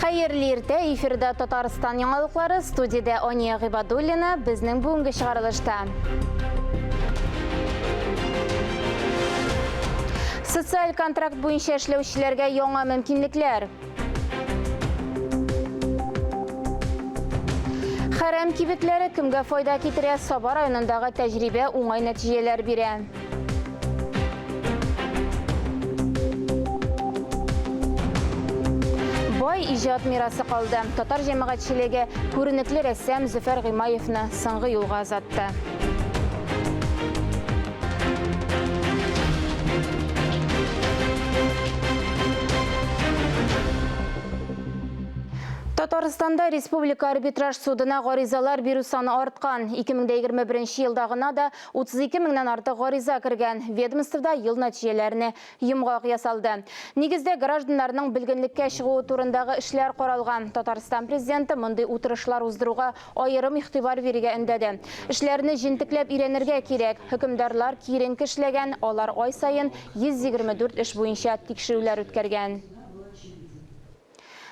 Хәерле иртә, эфирда Татарстан яңалыклары, студиядә Ания Гыйбадуллина, безнең бүгенге чыгарылышта. Социаль контракт буенча эшләүчеләргә яңа мөмкинлекләр. Хәрәм кибетләре кемгә файда китерә? Саба районындагы тәҗрибә уңай нәтиҗәләр бирә. Бай иҗат мирасы калды. Татар җәмәгатьчелеге күренекле рәссам Зөфәр Гыймаевны соңгы юлга озатты. Татарстанда республика арбитраж судына гаризалар бирү саны арткан. 2021 елда гына да 32 меңнән артык гариза кергән. Ведомствода ел нәтиҗәләренә йомгак ясалды. Нигездә гражданнарның бөлгенлеккә чыгуы турындагы эшләр каралган. Татарстан Президенты мондый утырышлар уздыруга аерым игътибар бирергә өндәде. Эшләрне җентекләп өйрәнергә кирәк. Хөкемдарлар киеренке эшләгән, алар ай саен 124 эш буенча тикшерүләр үткәргән.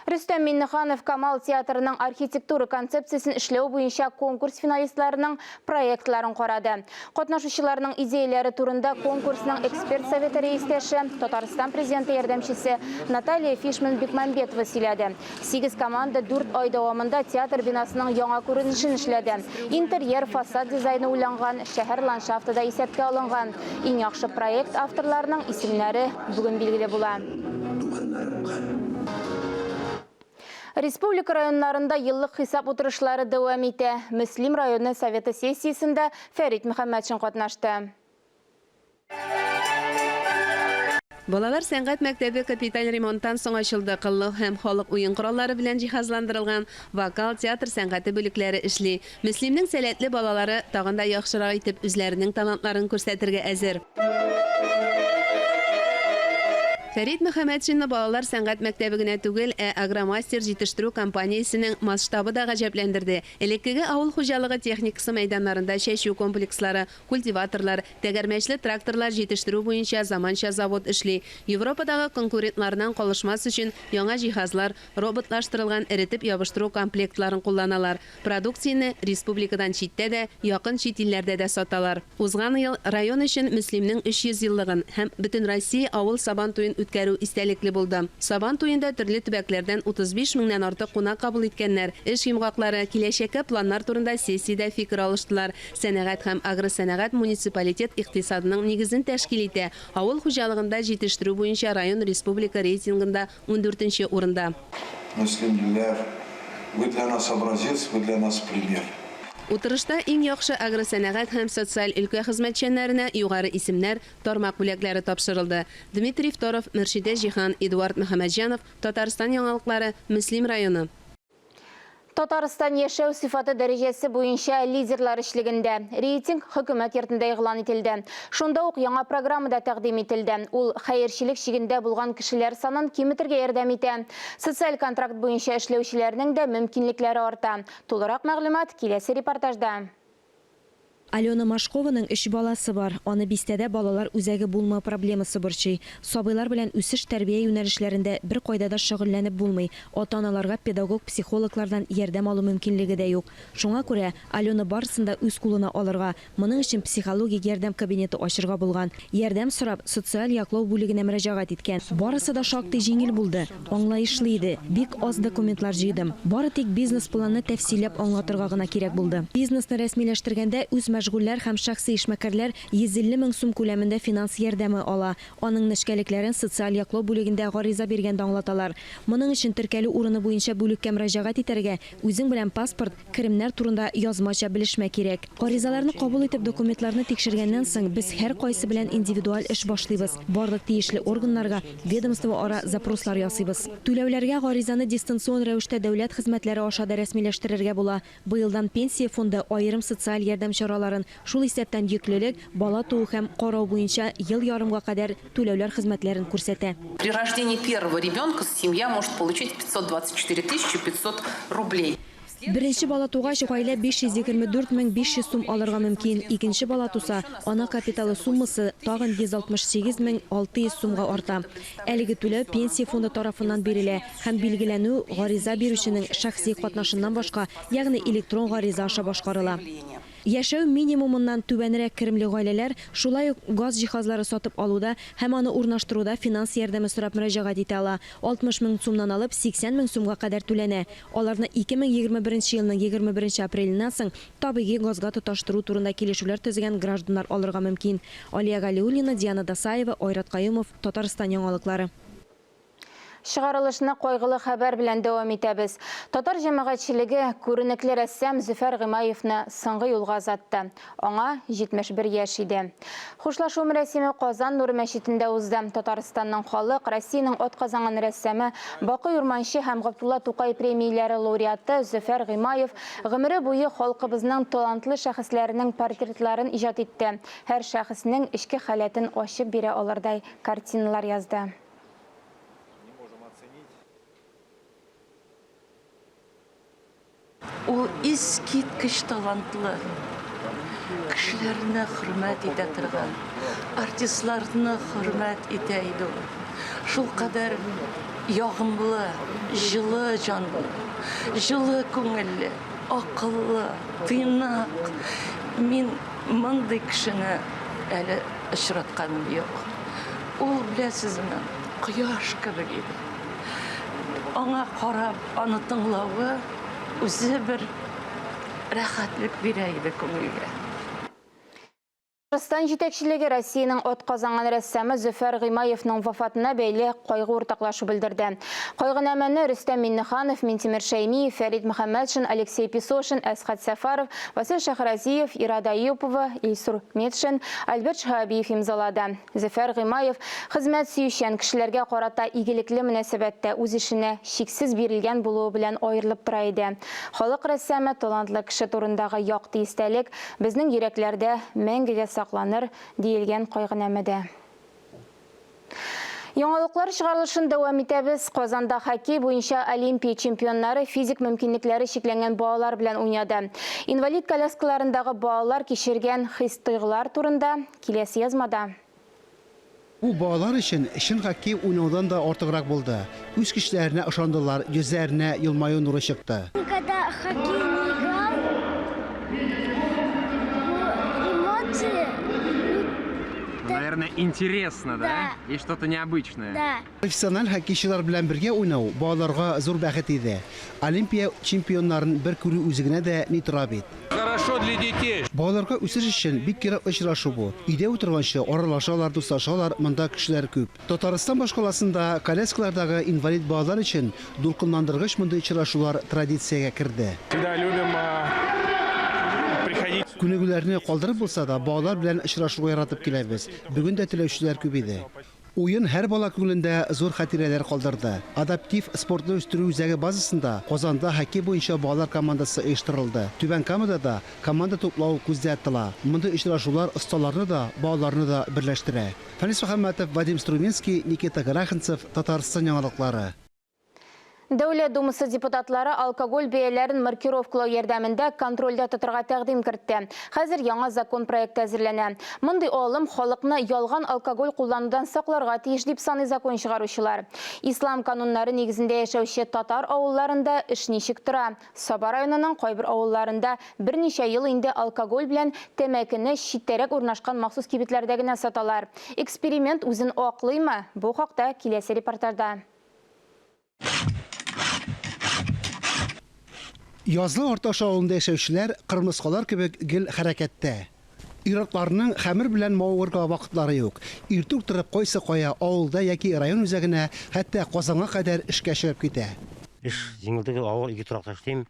Рөстәм Миңнеханов Камал театрының архитектура концепциясен эшләү буенча конкурс финалистларының проектларын карады. Катнашучыларның идеяләре турында конкурсның эксперт советы рәистәше, Татарстан Президенты ярдәмчесе Наталья Фишман-Бекмамбетова сөйләде. Сигез команда дүрт ай дәвамында театр бинасының яңа күренешен эшләде. Интерьер, фасад дизайны уйланган, шәһәр ландшафты да исәпкә алынган. Иң яхшы проект авторларының исемнәре бүген билгеле була. Республика районнарында еллык хисап утырышлары дәвам итә. Мөслим районы Советы сессиясендә Фәрит Мөхәммәтшин катнашты. Балалар сәнгать мәктәбе капиталь ремонттан соң ачылды. Кыллы һәм халык уен кораллары белән җиһазландырылган вокал, театр сәнгате бүлекләре эшли. Мөслимнең сәләтле балалары тагын да яхшырак итеп үзләренең талантларын күрсәтергә әзер. Фәрит Мөхәммәтшинны балалар сәнгать мәктәбе генә түгел, ә Агромастер җитештерү компаниясенең масштабы да гаҗәпләндерде. Элеккеге авыл хуҗалыгы техникасы мәйданнарында чәчү комплекслары, культиваторлар, тәгәрмәчле тракторлар җитештерү буенча заманча завод эшли. Европадагы конкурентлардан калышмас өчен яңа җиһазлар, роботлаштырылган эретеп ябыштыру комплектларын кулланалар. Продукцияне республикадан читтә дә, якын чит илләрдә дә саталар. Узган ел район өчен Мөслимнең 300 еллыгын һәм Бөтенроссия авыл Сабан туен үткәрү истәлекле булды. Сабан туенда төрле төбәкләрдән 35 меңнән артык кунак кабул иткәннәр. Эш йомгаклары, киләчәккә планнар турында сессиядә фикер алыштылар. Сәнәгать һәм агросәнәгать муниципалитет икътисадының нигезен тәшкил итә, авыл хуҗалыгында җитештерү буенча район республика рейтингында ундүртенче урында. Мөслимлеләр, вы для нас образец, вы для нас пример. Утырышта иң яхшы агросәнәгать һәм социаль өлкә хезмәтчәннәренә югары исемнәр, тармак бүләкләре тапшырылды. Дмитрий Второв, Мөршидә Җиһан, Эдуард Мөхәммәтҗанов, Татарстан яңалыклары, Мөслим районы. Татарстан яшәү сыйфаты дәрәҗәсе буенча лидерлар өчлегендә. Рейтинг хөкүмәт йортында игълан ителде. Шунда ук яңа программа да тәкъдим ителде. Ул хәерчелек чигендә булган кешеләр санын киметергә ярдәм итә. Социаль контракт буенча эшләүчеләрнең дә мөмкинлекләре арта. Тулырак мәгълүмат киләсе репортажда. Алена Машкованың өч баласы бар. Аны бистәдә балалар үзәге булмау проблемасы борчый. Сабыйлар белән үсеш-тәрбия юнәлешләрендә беркайда да шөгыльләнеп булмый, ата-аналарга педагог-психологлардан ярдәм алу мөмкинлеге дә юк. Шуңа күрә Алена барысын да үз кулына алырга, моның өчен психологик ярдәм кабинеты ачырга булган. Ярдәм сорап, социаль яклау бүлегенә мөрәҗәгать иткән. Барысы да шактый җиңел булды, аңлаешлы иде, бик аз документлар җыйдым. Бары тик бизнес-планны тәфсилләп аңлатырга гына кирәк булды. Бизнесны рәсмиләштергәндә үзмәшгульләр һәм шәхси эшмәкәрләр 150 мең сум күләмендә финанс ярдәме ала. Аның нечкәлекләрен социаль яклау бүлегендә гариза биргәндә аңлаталар. Моның өчен теркәлү урыны буенча бүлеккә мөрәҗәгать итәргә, үзең белән паспорт, керемнәр турында язмача белешмә кирәк. Гаризаларны кабул итеп, документларны тикшергәннән соң, без һәркайсы белән индивидуаль эш башлыйбыз, барлык тиешле органнарга ведомствоара запрослар ясыйбыз. Түләүләргә гаризаны дистанцион рәвештә дәүләт хезмәтләре аша да рәсмиләштерергә була. Быелдан Пенсия фонды аерым социаль ярдәм чараларын, шул исәптән йөклелек, бала туу һәм карау буенча ел ярымга кадәр түләүләр хезмәтләрен күрсәтә. При рождении первого ребенка семья может получить 524 500 рублей. Беренче бала тугач, гаилә 524 мең 500 сум алырга мөмкин. Икенче бала туса, ана капиталы суммасы тагын 168 мең 600 сумга арта. Әлеге түләү Пенсия фонды тарафыннан бирелә һәм билгеләнү гариза бирүченең шәхси катнашыннан башка, ягъни электрон гариза аша башкарыла. Яшәү минимумыннан түбәнрәк керемле гаиләләр шулай ук газ җиһазлары сатып алуда һәм аны урнаштыруда финанс ярдәме сорап мөрәҗәгать итә ала. 60 мең сумнан алып 80 мең сумга кадәр түләнә. Аларны 2021 елның 21 апреленнән соң табигый газга тоташтыру турында килешүләр төзегән гражданнар алырга мөмкин. Алия Галиуллина, Диана Дасаева, Айрат Каюмов, Татарстан яңалыклары. Чыгарылышны кайгылы хәбәр белән дәвам итәбез. Татар җәмәгатьчелеге күренекле рәссам Зөфәр Гыймаевны соңгы юлга озатты. Аңа 71 яшь иде. Хушлашу мәрасиме Казан Нуры мәчетендә узды. Татарстанның халык, Россиянең атказанган рәссамы, Бакый Урманче һәм Габдулла Тукай премияләре лауреаты Зөфәр Гыймаев гомере буе халкыбызның талантлы шәхесләренең портретларын иҗат итте. Һәр шәхеснең эчке халәтен ачып бирә алырдай картиналар язды. Ул искиткеч талантлы, кешеләрне хөрмәт итә торган, артистларны хөрмәт итә иде ул. Шулкадәр ягымлы, җылы җанлы, җылы күңелле, акыллы, тыйнак. Мин мондый кешене әле очратканым юк. Ул, беләсезме, кояш кебек иде. Аңа карап, аны тыңлавы үзе бер рәхәтлек бирә иде күңелгә. Татарстан җитәкчелеге Россиянең атказанган рәссамы Зөфәр Гыймаевның вафатына бәйле кайгы уртаклашу белдерде. Кайгынамәне Рөстәм Миңнеханов, Минтимер Шәймиев, Фәрит Мөхәммәтшин, Алексей Песошин, Әсхәт Сәфәров, Васил Шәһразиев, Ирада Әюпова, Илсур Метшин, Альберт Шиһабиев имзалады. Зөфәр Гыймаев хезмәт сөючән, кешеләргә карата игелекле мөнәсәбәттә, үз эшенә чиксез бирелгән булуы белән аерылып тора иде. Халык рәссамы, талантлы кеше турындагы якты истәлек безнең йөрәкләрдә мәңгегә сакланыр, диелгән кайгынамәдә. Яңалыклар чыгарылышын дәвам итәбез. Казанда хоккей буенча Олимпия чемпионнары физик мөмкинлекләре чикләнгән балалар белән уйнады. Инвалид коляскаларындагы балалар кичергән хис-тойгылар турында киләсе язмада. Бу балалар өчен чын хоккей уйнаудан да артыграк булды. Үз көчләренә ышандылар, йөзләренә елмаю нуры чыкты. Никогда хоккей не играл. Эмоции. Наверное, интересно, да? И что-то необычное. Да. Профессиональ хоккейчылар белән бергә уйнау балаларга зур бәхет иде. Олимпия чемпионнарын бер күрү үзе генә дә ни тора бит. Хорошо для детей. Балаларга үсеш өчен бик кирәк очрашу бу. Өйдә утырганчы аралашалар, дуслашалар, монда кешеләр күп. Татарстан башкаласында коляскалардагы инвалид балалар өчен дулкынландыргыч мондый очрашулар традициягә керде. Всегда любим приходить. Күнегүләрне калдырып булса да, балалар белән очрашуга яратып киләбез. Бүген дә теләүчеләр күп иде. Уен һәр бала күңелендә зур хатирәләр калдырды. Адаптив спортны үстерү үзәге базасында Казанда хоккей буенча балалар командасы оештырылды. Түбән Камада да команда туплау күздә тотыла. Мондый очрашулар осталарны да, балаларны да берләштерә. Фәнис Мөхәммәтов, Вадим Струминский, Никита Граханцев, Татарстан яңалыклары. Дәүләт Думасы депутатлары алкоголь бәяләрен маркировкалау ярдәмендә контрольдә тотарга тәкъдим кертте. Хәзер яңа закон проекты әзерләнә. Мондый алым халыкны ялган алкоголь кулланудан сакларга тиеш дип саный закон чыгаручылар. Ислам кануннары нигезендә яшәүче татар авылларында эш ничек тора? Саба районының кайбер авылларында берничә ел инде алкоголь белән тәмәкене читтәрәк урнашкан махсус кибетләрдә генә саталар. Эксперимент үзен аклыймы? Бу хакта киләсе репортажда. Язлы Арташ авылында яшәүчеләр кырмыскалар кебек гел хәрәкәттә. Ир-атларның хәмер белән мавыгырга вакытлары юк. Иртүк торып кайсы кая авылда яки район үзәгенә, хәтта Казанга кадәр эшкә чыгып китә. Эш җиңел түгел, авыр, ике торакта эшлим.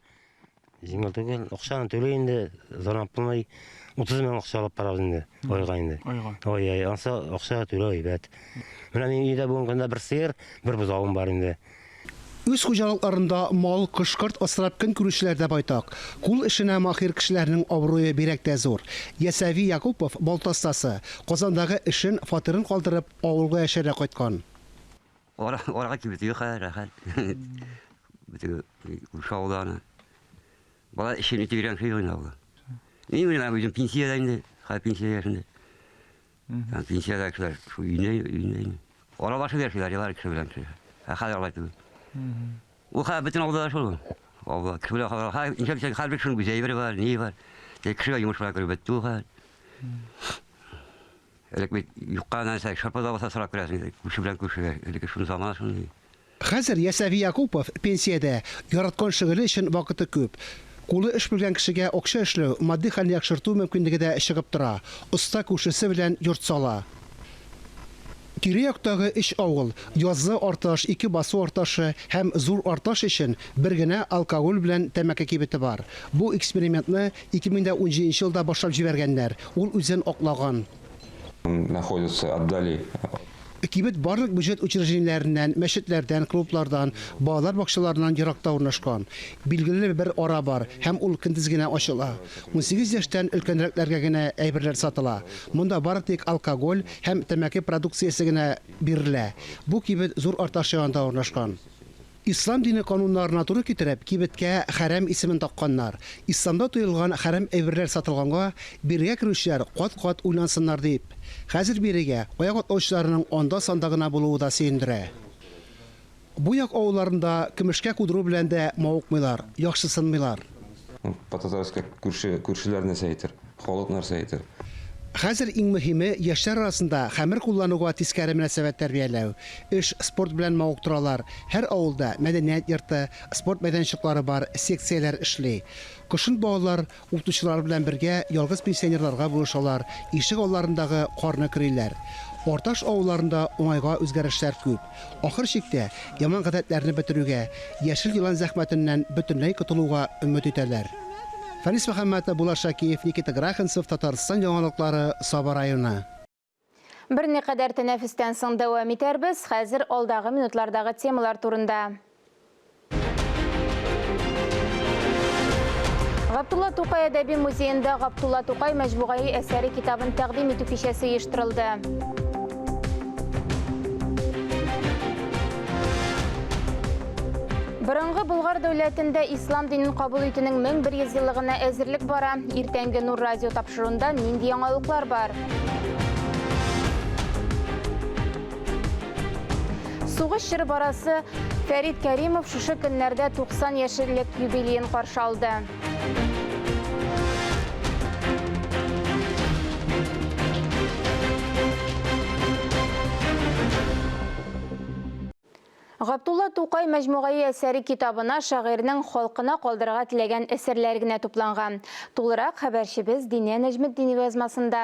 Җиңел түгел, акчаны түли инде, зарланып булмый. 30 мең акча алып барабыз инде, айга инде. Айга. Ай, ай, ансы акча түләү әйбәт. Менә минем өйдә бүгенге көндә бер сыер, бер бозавым бар инде. Үз хуҗалыкларында мал, кош-корт асрап көн күрүчеләр дә байтак. Кул эшенә махир кешеләрнең абруе бигрәк тә зур. Ясәви Якупов балта остасы. Казандагы эшен, фатирын калдырып, авылга яшәргә кайткан. Арага кибете юк хәзер, рәхәт. Бөтен күрше авылда аны. Бала эшен итеп йөргән кеше юк инде авылда. Мин менә үзем пенсиядә инде, хәзер пенсия яшендә. Һәм пенсиядә кешеләр шул өендә, өендә инде. Аралашып яшиләр, елар кеше белән кеше. Ә хәзер алай түгел. Ул хәзер бөтен авылда да шул. Авылда кеше белән хәзер, хәзер ничә дисәң, һәрбер кешенең үз әйбере бар, ни бар. Тик кешегә йомыш белән кереп бетте ул хәзер. Элек бит юкка нәрсә, шырпы да булса сорап керәсең, күрше белән күршегә. Элекке шуны замана шундый. Хәзер Ясәви Якупов пенсиядә, яраткан шөгыле өчен вакыты күп. Кулы эш белгән кешегә акча эшләү, матди хәлне яхшырту мөмкинлеге дә чыгып тора. Оста күршесе белән йорт сала. Тирә-яктагы өч авыл, Язлы Арташ, Ике басу Арташы һәм Зур Арташ өчен бер генә алкоголь белән тәмәке кибете бар. Бу экспериментны 2017 елда башлап җибәргәннәр, ул үзен аклаган. Находится отдали. Кибет барлык бюджет учреждениеләреннән, мәчетләрдән, клублардан, балалар бакчаларыннан еракта урнашкан. Билгеле бер ара бар һәм ул көндез генә ачыла. 18 яшьтән өлкәнрәкләргә генә әйберләр сатыла. Монда бары тик алкоголь һәм тәмәке продукциясе генә бирелә. Бу кибет Зур Арташ янында урнашкан. Ислам дине кануннарына туры китереп, кибеткә Хәрәм исемен такканнар. Исламда тыелган хәрәм әйберләр сатылганга, бирегә керүчеләр кат-кат уйлансыннар дип. Хәзер бирегә аяк атлаучыларның анда-санда гына булуы да сөендерә. Бу як авылларында көмешкә кудыру белән дә мавыкмыйлар, яхшысынмыйлар. По-татарски күрше, күршеләр нәрсә әйтер, халык нәрсә әйтер. Хәзер иң мөһиме, яшьләр арасында хәмер куллануга тискәре мөнәсәбәт тәрбияләү. Эш, спорт белән мавыктыралар. Һәр авылда мәдәният йорты, спорт мәйданчыклары бар, секцияләр эшли. Кышын балалар укытучылар белән бергә ялгыз пенсионерларга булышалар, ишек алларындагы карны көриләр. Арташ авылларында уңайга үзгәрешләр күп. Ахыр чиктә, яман гадәтләрне бетерүгә, яшел елан зәхмәтеннән бөтенләй котылуга өмет итәләр. Фәнис Мөхәммәтов, Булат Шакиев, Никита Граханцев, Татарстан яңалыклары, Саба районы. Берникадәр тәнәфестән соң дәвам итәрбез. Хәзер алдагы минутлардагы темалар турында. Габдулла Тукай әдәби музеенда Габдулла Тукай мәҗмугаи әсәре китабын тәкъдим итү кичәсе оештырылды. Борынгы Болгар дәүләтендә ислам динен кабул итүнең 1100 еллыгына әзерлек бара. Иртәнге Нур радио тапшыруында нинди яңалыклар бар? Сугыш чоры барасы Фәрит Кәримов шушы көннәрдә 90 яшьлек юбилеен каршы алды. Габдулла Тукай мәҗмугаи әсәре китабына шагыйрьнең халкына калдырырга теләгән әсәрләре генә тупланган. Тулырак хәбәрчебез Динә Нәҗметдинова язмасында.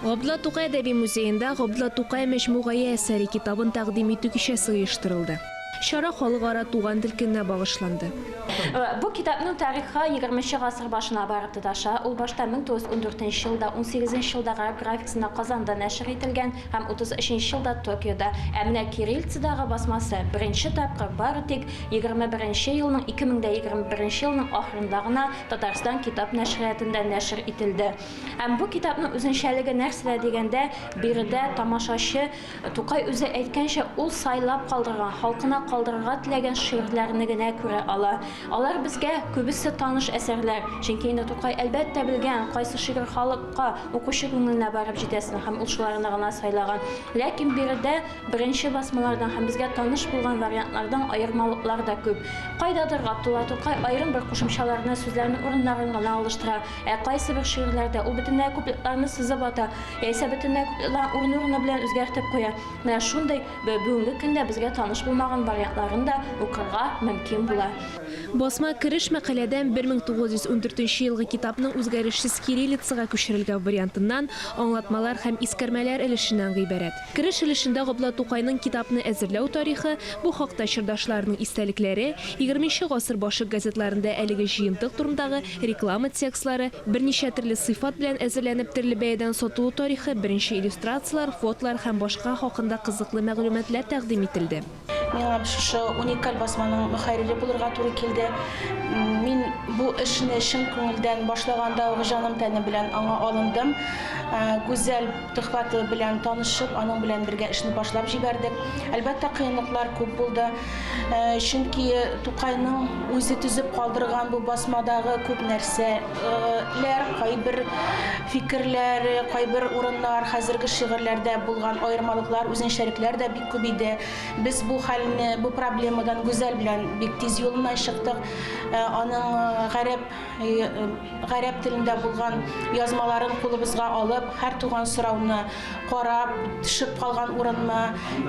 Габдулла Тукай әдәби музеенда Габдулла Тукай мәҗмугае әсәре китабын тәкъдим итү кичәсе оештырылды. Чара халыкара туган тел көненә багышланды. Бу китапның тарихы егерменче гасыр башына барып тоташа. Ул башта 1914 нче елда, унсигезенче елда гарәп графикасында Казанда нәшер ителгән һәм 33 нче елда Токиода. Ә менә кириллицадагы басмасы беренче тапкыр бары тик 21 нче елның, 2021 нче елның ахырында гына Татарстан китап нәшриятында нәшер ителде. Һәм бу китапның үзенчәлеге нәрсәдә дигәндә, биредә тамашачы, Тукай үзе әйткәнчә, ул сайлап калдырган, халкына калдырырга теләгән шигырьләрне генә күрә ала. Алар безгә күбесе таныш әсәрләр, чөнки инде Тукай, әлбәттә, белгән, кайсы шигырь халыкка, укучы күңеленә барып җитәсен һәм ул шуларны гына сайлаган. Ләкин биредә беренче басмалардан һәм безгә таныш булган вариантлардан аермалыклар да күп. Кайдадыр Габдулла Тукай аерым бер кушымчаларны, сүзләрнең урыннарын гына алыштыра, Ә кайсыбер шигырьләрдә ул бөтенләй куплетларны сызып ата, яисә бөтенләй куплетларын урыны-урыны белән үзгәртеп куя. Менә шундый бүгенге көндә безгә таныш булмаган вариантларын да укырга мөмкин була. Басма кереш мәкаләдән 1914 елгы китапның үзгәрешсез кириллицага күчерелгән вариантыннан, аңлатмалар һәм искәрмәләр өлешеннән гыйбарәт. Кереш өлешендә Габдулла Тукайның китапны әзерләү тарихы, бу хакта чордашларының истәлекләре, егерменче гасыр башы газетларында әлеге җыентык турындагы реклама текстлары, берничә төрле сыйфат белән әзерләнеп төрле бәядән сатылу тарихы, беренче иллюстрацияләр, фотолар һәм башка хакында кызыклы мәгълүматлар тәкъдим ителде. Миңа шушы уникаль басманың мөхәррире булырга туры килде. Мин бу эшне чын күңелдән башлаганда ук җаным-тәнем белән аңа алындым. Гүзәл Төхвәтова белән танышып, аның белән бергә эшне башлап җибәрдек. Әлбәттә, кыенлыклар күп булды. Чөнки Тукайның үзе төзеп калдырган бу басмадагы күп нәрсәләр, кайбер фикерләр, кайбер урыннар, хәзерге шигырьләрдә булган аермалыклар, үзенчәлекләр дә бик күп иде. Без бу хәлне, бу проблемадан Гүзәл белән бик тиз юлыннан чыктык. Аның гарәп гарәп телендә булган язмаларын кулыбызга алып, һәр туган сорауны карап, төшеп калган урынмы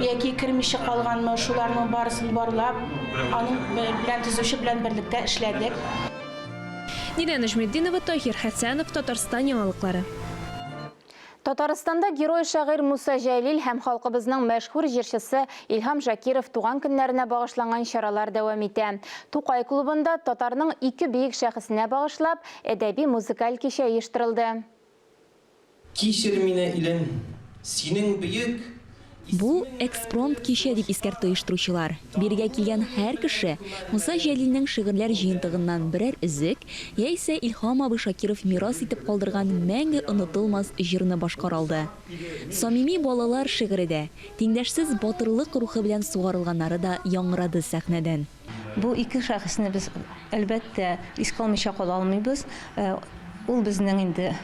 яки кермичә калганмы, шуларның барысын барлап, аның белән төзүче белән берлектә эшләдек. Динә Нәҗметдинова, Таһир Хәсәнов, Татарстан яңалыклары. Татарстанда герой-шагыйрь Муса Җәлил һәм халкыбызның мәшһүр җырчысы Илһам Шакиров туган көннәренә багышланган чаралар дәвам итә. Тукай клубында татарның ике бөек шәхесенә багышлап, әдәби-музыкаль кичә оештырылды. Кичер мине, илем, синең бөек Бу, экспромт кичә, дип искәртте оештыручылар. Бирегә килгән һәр кеше Муса Җәлилнең шигырьләр җыентыгыннан берәр өзек, яисә Илһам абый Шакиров мирас итеп калдырган мәңге онытылмас җырны башкара алды. Самими балалар шигыре дә, тиңдәшсез батырлык рухы белән сугарылганнары да яңгырады сәхнәдән. Бу ике шәхесне без, әлбәттә, искә алмыйча кала алмыйбыз. Ул безнең инде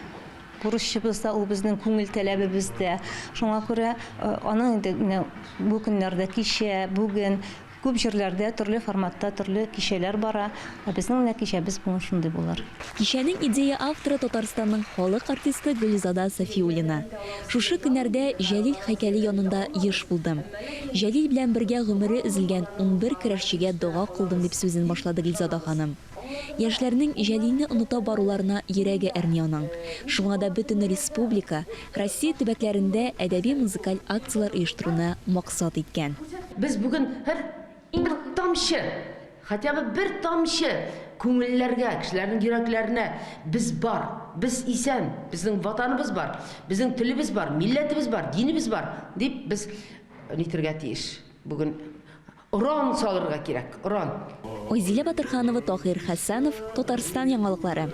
Бурычыбыз да, ул безнең күңел таләбебез дә. Шуңа күрә аның инде менә бу көннәрдә кичә, бүген күп җирләрдә төрле форматта төрле кичәләр бара. Ә безнең менә кичәбез бүген шундый булыр. Кичәнең идея авторы Татарстанның халык артисты Гөлзада Сафиуллина. Шушы көннәрдә Җәлил һәйкәле янында еш булдым. Җәлил белән бергә гомере өзелгән 11 көрәшчегә дога кылдым, дип сүзен башлады Гөлзада ханым. Яшьләрнең Җәлилне оныта баруларына йөрәге әрни аның. Шуңа да бөтен республика, Россия төбәкләрендә әдәби-музыкаль акцияләр оештыруны максат иткән. Без бүген һәр бер тамчы, хотя бы бер тамчы күңелләргә, кешеләрнең йөрәкләренә без бар, без исән, безнең Ватаныбыз бар, безнең телебез бар, милләтебез бар, динебез бар, дип без нитергә тиеш. Бүген Оран салырга кирәк, оран. Айзилә Батырханова, Таһир Хәсәнов, Татарстан яңалыклары.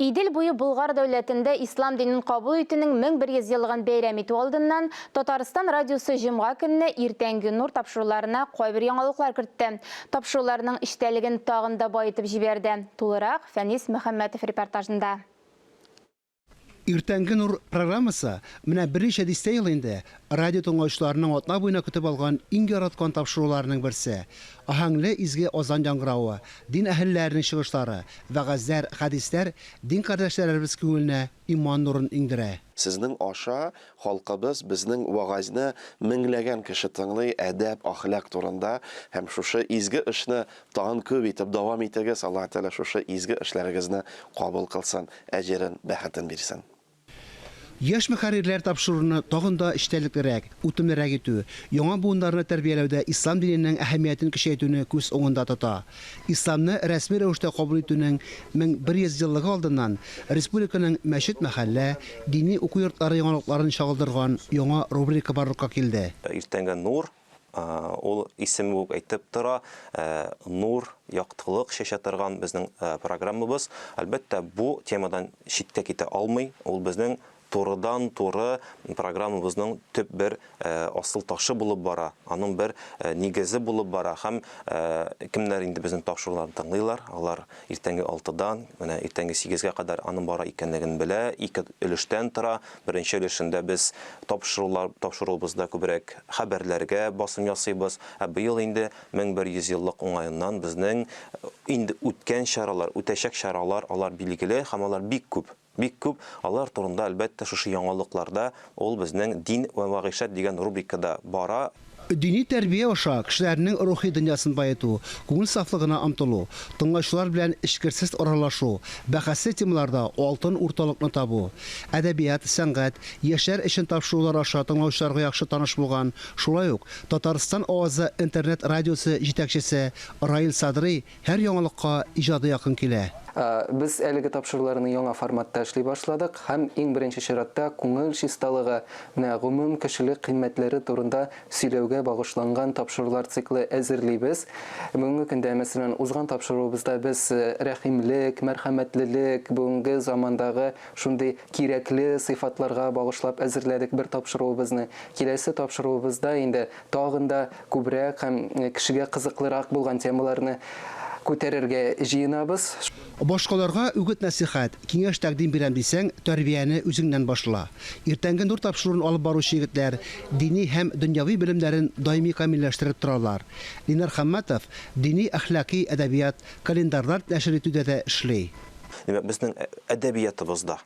Идел буе Болгар дәүләтендә ислам динен кабул итүнең 1100 еллыгын бәйрәм итү алдыннан Татарстан радиосы җомга көнне Иртәнге нур тапшыруларына кайбер яңалыклар кертте. Тапшыруларның эчтәлеген тагын да баетып җибәрде. Тулырак Фәнис Мөхәммәтов репортажында. Иртәнге нур программасы менә берничә дистә ел инде радио тыңлаучыларының атна буена көтеп алган иң яраткан тапшыруларының берсе. Аһәңле изге азан яңгыравы, дин әһелләренең чыгышлары, вәгазьләр, хәдисләр дин кардәшләребез күңеленә иман нурын иңдерә. Сезнең аша халкыбыз безнең вәгазьне меңләгән кеше тыңлый, әдәп, әхлак турында һәм шушы изге эшне Тагын күп итеп дәвам итегез, Аллаһы Тәгалә шушы изге эшләрегезне кабул кылсын, әҗерен, бәхетен бирсен. Яшь мөхәррирләр тапшыруны тагын да эчтәлеклерәк, үтемлерәк итү, яңа буыннарны тәрбияләүдә ислам диненең әһәмиятен көчәйтүне күз уңында тота. Исламны рәсми рәвештә кабул итүнең 1100 еллыгы алдыннан республиканың мәчет-мәхәллә, дини уку йортлары яңалыкларын чагылдырган яңа рубрика барлыкка килде. Иртәнге нур Ул исеме үк әйтеп тора, нур, яктылык чәчә торган безнең программабыз. Әлбәттә, бу темадан читкә китә алмый. Ул безнең турыдан-туры программабызның төп бер асыл ташы булып бара, аның бер нигезе булып бара. Һәм кемнәр инде безнең тапшыруларны тыңлыйлар, алар Иртәнге алтыдан, менә иртәнге сигезгә кадәр аның бара икәнлеген белә. Ике өлештән тора. Беренче өлешендә без тапшырулар, тапшыруыбызда күбрәк хәбәрләргә басым ясыйбыз. Ә быел инде 1100 еллык уңаеннан безнең инде үткән чаралар, үтәчәк чаралар, алар билгеле һәм алар бик күп. Бик күп. Алар турында, әлбәттә, шушы яңалыкларда, ул безнең Дин вә мәгыйшәт дигән рубрикада бара. Дини тәрбия аша кешеләрнең рухи дөньясын баету, күңел сафлыгына омтылу, тыңлаучылар белән эчкерсез аралашу, бәхәсле темаларда алтын урталыкны табу. Әдәбият, сәнгать, яшьләр өчен тапшырулар аша тыңлаучыларга яхшы таныш булган, шулай ук Татарстан авазы интернет радиосы җитәкчесе Раил Садрый һәр яңалыкка иҗади якын килә. Без әлеге тапшыруларны яңа форматта эшли башладык һәм иң беренче чиратта күңел чисталыгы, менә гомум кешелек кыйммәтләре турында сөйләүгә багышланган тапшырулар циклы әзерлибез. Бүгенге көндә, мәсәлән, узган тапшыруыбызда без рәхимлек, мәрхәмәтлелек, бүгенге замандагы шундый кирәкле сыйфатларга багышлап әзерләдек бер тапшыруыбызны. Киләсе тапшыруыбызда инде тагын да күбрәк һәм кешегә кызыклырак булган темаларны күтәрергә җыенабыз. Башкаларга үгет-нәсыйхәт, киңәш-тәкъдим бирәм дисәң, тәрбияне үзеңнән башла. Иртәнге нур тапшыруын алып баручы егетләр дини һәм дөньяви белемнәрен даими камилләштереп торалар. Линар Хамматов дини-әхлакый әдәбият, календарьлар нәшер итүдә дә эшли. Димәк, безнең әдәбиятыбызда,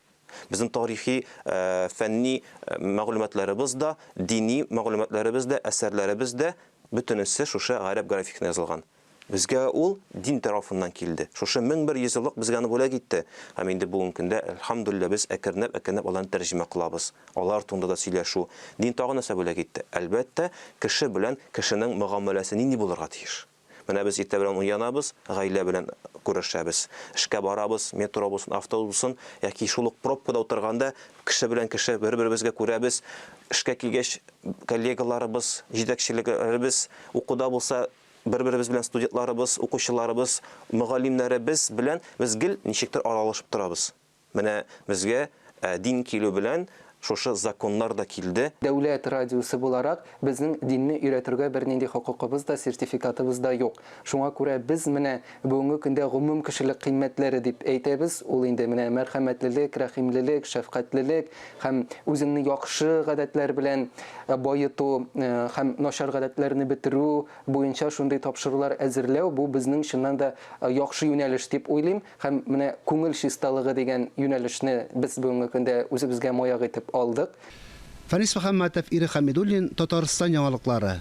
безнең тарихи, фәнни мәгълүматларыбыз да, дини мәгълүматларыбыз да, әсәрләребез дә бөтенесе шушы гарәп графикасында язылган. Безгә ул дин тарафыннан килде. Шушы 1100 еллык безгә аны бүләк итте. Һәм инде бүгенге көндә, әлхәмдүлилләһ, без әкренләп-әкренләп аларны тәрҗемә кылабыз. Алар турында да сөйләшү. Дин тагын нәрсә бүләк итте? Әлбәттә, кеше белән кешенең мөгамәләсе нинди булырга тиеш? Менә без иртә белән уянабыз, гаилә белән күрешәбез. Эшкә барабыз, метро булсын, автобус булсын, яки шул ук пробкада утырганда кеше белән кеше бер-беребезгә күрәбез. Эшкә килгәч, коллегаларыбыз, җитәкчеләребез, укуда булса, бер-беребез белән студентларыбыз, укучыларыбыз, мөгаллимнәребез белән без гел ничектер аралашып торабыз. Менә безгә дин килү белән шушы законнар да килде. Дәүләт радиосы буларак, безнең динне өйрәтергә бернинди хокукыбыз да, сертификатыбыз да юк. Шуңа күрә без менә бүгенге көндә гомумкешелек кыйммәтләре дип әйтәбез, ул инде менә мәрхәмәтлелек, рәхимлелек, шәфкатьлелек һәм үзеңне яхшы гадәтләр белән баету һәм начар гадәтләрне бетерү буенча шундый тапшырулар әзерләү, бу безнең чыннан да яхшы юнәлеш дип уйлыйм. Һәм менә күңел чисталыгы дигән юнәлешне без бүгенге көндә үзебезгә маяк итеп алдык. Фәнис Мөхәммәтов, Ирек Хәмидуллин, Татарстан яңалыклары.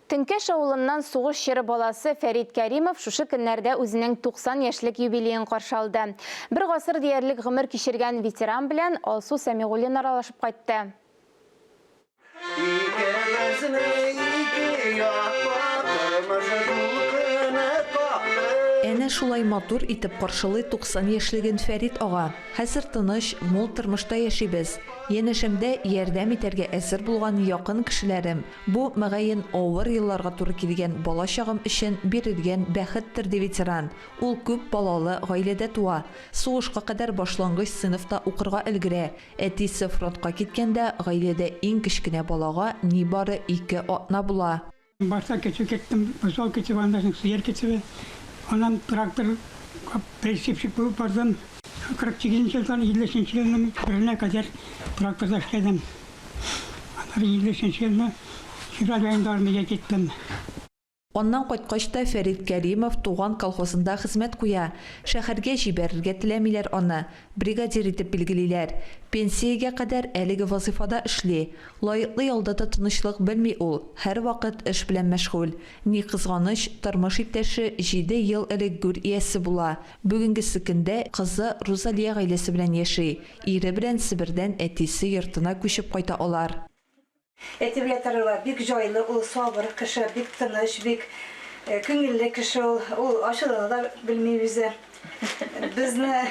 Теңкәш авылыннан сугыш чоры баласы Фәрит Кәримов шушы көннәрдә үзенең 90 яшьлек юбилеен каршы алды. Бер гасыр диярлек гомер кичергән ветеран белән Алсу Сәмигуллина аралашып кайтты. Икебезне ике яклап тормыш дулкыны какты. Әнә шулай матур итеп каршылый 90 яшьлеген Фәрит ага. Хәзер тыныч, мул тормышта яшибез. Янәшәмдә ярдәм итәргә әзер булган якын кешеләрем. Бу, мөгаен, авыр елларга туры килгән балачагым өчен бирелгән бәхеттер, ди ветеран. Ул күп балалы гаиләдә туа. Сугышка кадәр башлангыч сыйныфта укырга өлгерә. Әтисе фронтка киткәндә, гаиләдә иң кечкенә балага нибары ике атна була. Башта көтү көттем, бозау көтүе, аннан соң сыер көтүе. Аннан трактор прицепщик булып бардым. 48 нче елдан 53 нче елның беренә кадәр тракторда эшләдем. Аннары 53 нче елны февраль аенда армиягә киттем. Аннан кайткач та Фәрит Кәримов туган колхозында хезмәт куя. Шәһәргә җибәрергә теләмиләр аны, бригадир итеп билгелиләр. Пенсиягә кадәр әлеге вазыйфада эшли. Лаеклы ялда да тынычлык белми ул, һәрвакыт эш белән мәшгуль. Ни кызганыч, тормыш иптәше җиде ел элек гүр иясе була. Бүгенгесе көндә кызы Рузалия гаиләсе белән яши. Ире белән Себердән әтисе йортына күчеп кайта алар. Әти белән торырга бик җайлы, ул сабыр кеше, бик тыныч, бик күңелле кеше ул. Ул ачулана да белми үзе. Безне,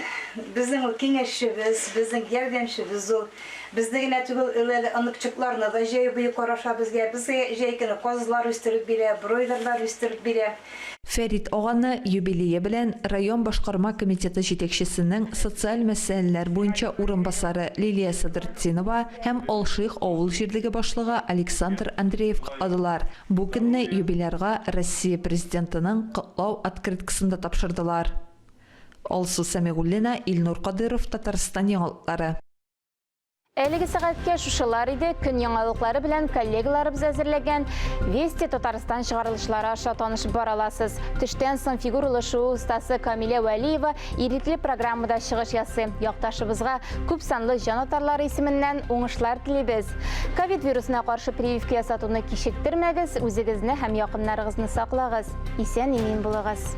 безнең ул киңәшчебез, безнең ярдәмчебез ул. Безне генә түгел, ул әле оныкчыкларны да җәй буе караша безгә. Безгә җәй көне казлар үстереп бирә, бройлерлар үстереп бирә. Фәрит аганы юбилее белән район башкарма комитеты җитәкчесенең социаль мәсьәләләр буенча урынбасары Лилия Садретдинова һәм Алших авыл җирлеге башлыгы Александр Андреев котладылар. Бу көнне юбилярга Россия Президентының котлау открыткасын да тапшырдылар. Алсу Сәмигуллина, Илнур Кадыйров, Татарстан яңалыклары. Әлеге сәгатькә шушылар иде. Көн яңалыклары белән коллегаларыбыз әзерләгән Вести Татарстан чыгарылышлары аша танышып бара аласыз. Төштән соң фигуралы шуу остасы Камилә Вәлиева ирекле программада чыгыш ясый. Якташыбызга күп санлы җанатарлары исеменнән уңышлар телибез. Ковид вирусына каршы прививка ясатуны кичектермәгез, үзегезне һәм якыннарыгызны саклагыз. Исән-имин булыгыз.